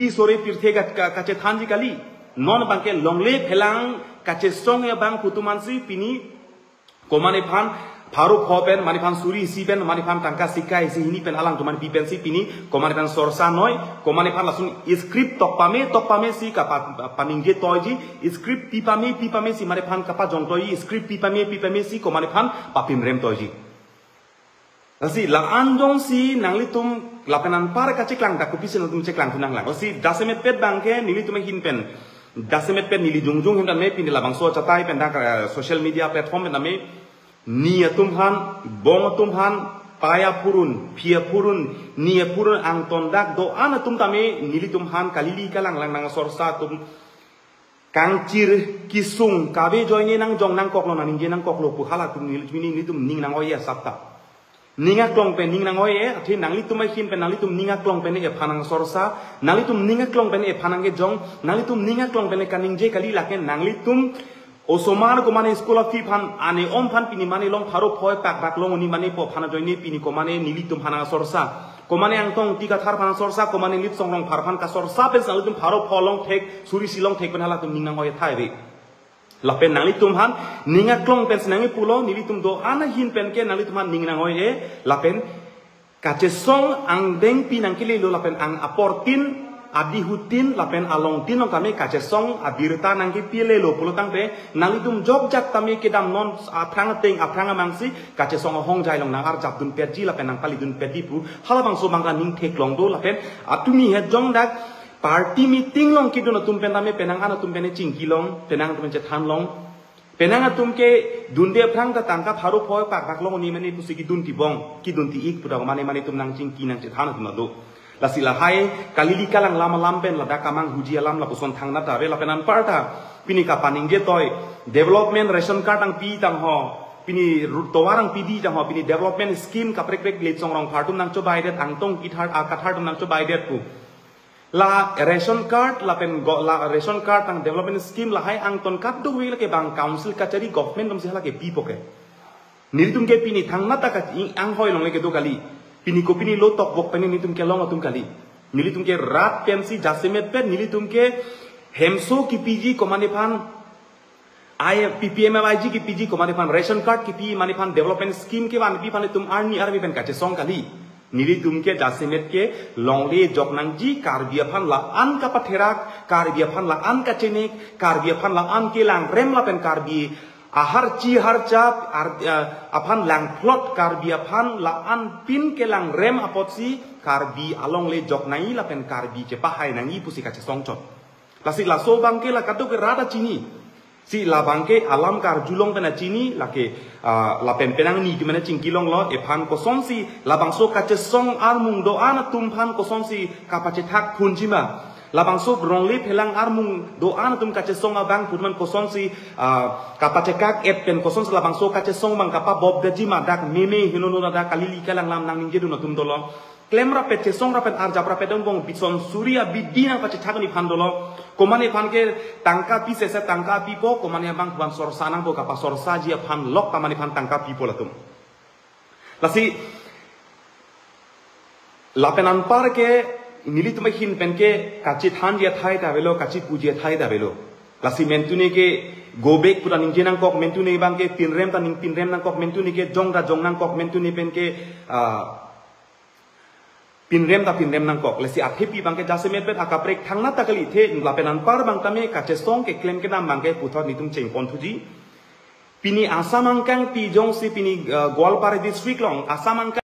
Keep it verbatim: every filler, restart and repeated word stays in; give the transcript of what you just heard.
sore pirthe ka, ka, kachethanji kali. Non abangke longle phelang kachesong abang pu atum ansi pini komat nephan pharo pho pen, komat nephan suri isi pen, komat nephan tangka sika isi hini pen alangtum aphan pi pensi pini komat nephan sorsa noi, komat nephan lason script tok pame, tok pame si kapa, paningje toiji, script pi pame, pi pame si komat nephan kapajong toiji, script pi pame, pi pame si komat nephan papimrem toiji. Lasi la-an jongsi nanglitum lapen anpar kacheklang dak kopisi nangtum cheklang thu nanglang. Lasi jasemet pet abangke nelitum ahin pen, jasemet pet neli jongjong hem tame pini labangso achatai pen dak, eh, social media platform pen tame ni atum aphan, bong atum aphan, pei aphurun, phi aphurun, ni aphurun angton dak do-an atum tame nelitum aphan kalili kalang lang nangsorsa atum kangchir kisung kave ajoine nangjong nangkoklo, nangningje nangkoklo pu halatum neli, neli, nelitum ning nang-oi asap ta. Ning aklong pen ning nang-oi-e, athe nanglitum ahin pen nanglitum ning aklong pen ephan nangsorsa, nanglitum ning aklong pen ephan nangkejong, nanglitum ning aklong pen kaningje kali lake nanglitum osomar komat ne school fee aphan, ane om aphan pini mane long pharo pho pak bak long oni mane po aphan ajoine pini komat ne nelitum aphan nangsorsa. Komat ne Angtong Ingti Kathar aphan sorsa, komat ne Litsong Rongphar aphan kasorsa pen nanglitum pharo pho long thek, suri isi long thek pen halatum ning nang-oi thai ave. Lapen nanglitum aphan ning aklong pen si nangkipulo, nelitum do-an ahin pen ke nanglitum aphan ning nang-oi-e, lapen kachesong angdengpi nangkelelo lapen ang aportin adihutin lapen alongtin along tame kachesong abirta nangkepilelo pulo tangte nanglitum jokjak tame kedam non aphrang ateng aphrang amang si kachesong ahongjai along nang-arjapdun petji lapen nangpalidun petji pu halabangso abang ta ning theklong do lapen atumi het jong dak party meeting along kedun atum pen tame penang an atum pen chingkilong, penang atum pen chethanlong. Penang atum ke dunde aphrang ta tangka pharo pho pak bak long oni mane pusi kedun tibong, kedun ti-ik pu ta mane mane atum nangchingki nangchethan atum do. Lasi lahai kalili kalang lam alam pen ladak kamanghuji alam lapuson thangnat ave lapen anparta pini kapaningje toi development ration card nangpi tangho, pini ru-, tovar nangpidi tangho, pini development scheme kaprek prek Litsong Rongphar atum nangchobaidet, Angtong Ingti Kathar, a, Kathar atum nangchobaidet pu. La ration card lapen go-, la ration card tang development scheme lahai angton kadokave lake bang council kachari government atum si halake pipo ke. Nelitum ke pini thangnat ta ka-, ing-, anghoi along le kedo kali. Pini kopine lo tokbok pen nelitum kelong atum kali. Nelitum ke rat pensi jasemet pen nelitum ke hemso kepiji komat nephan I P P M F I G kepiji komat nephan ration card kepi, komat nephan development scheme kevanpi aphan itum arni arve pen kachesong kali. Nelitum ke jasemet ke longle jok nangji, Karbi aphan la-an kapatherak, Karbi aphan la-an kachenek, Karbi aphan la-an kelangrem lapen Karbi aharchi harcha ar-, eh, aphan langphlot, Karbi aphan la-an pin kelangrem apotsi Karbi alongle jok nangji lapen Karbi chepahai nangji pusi kachesong chot. Lasi laso abangke la kadokave rat ta chini. Si labangke alam karjulong pen ta chini, lake, ah, lapen penang ni atum pen ta chingkilonglo, ephan kosonsi labangso kachesong armung do-an atum aphan kosonsi kapachethak phunji ma. Labangso longle phelang armung do-an atum kachesong abang pu atum aphan kosonsi, ah, kapachekak et pen kosonsi labangso kachesong abang kapabobdetji ma, dak meme henono dak kalili kalang lam nangningjedun atum dolo. Klem rapet, chesong rapet, arjap rapet angbong bison suri abidi nangpachethak nephan dolo. Komat nephan ke tangka pi sese tangka pipo, komat ne abang pu aphan sorsa nangpo, kapasorsaji aphan lok komat nephan tangka pipo latum. Lasi lapen anpar ke nelitum ahin pen ke kachethanji athai ta avelo, kachepuji athai ta avelo. Lasi mentune ke go back pu ta ningje nangkok, mentune abangke pinrem ta ning pinrem nangkok, mentune ke jong ta jong nangkok, mentune pen ke, ah, pinrem ta pinrem nangkok. Lasi athepi abangke jasemet pen akaprek thangnat ta kali, athe lapen anpar abang tame kachesong keklem kedam abangke puthot nelitum chengpon thuji. Pini Assam angkang pi jongsi pini, eh, Goalpara district along Assam angkang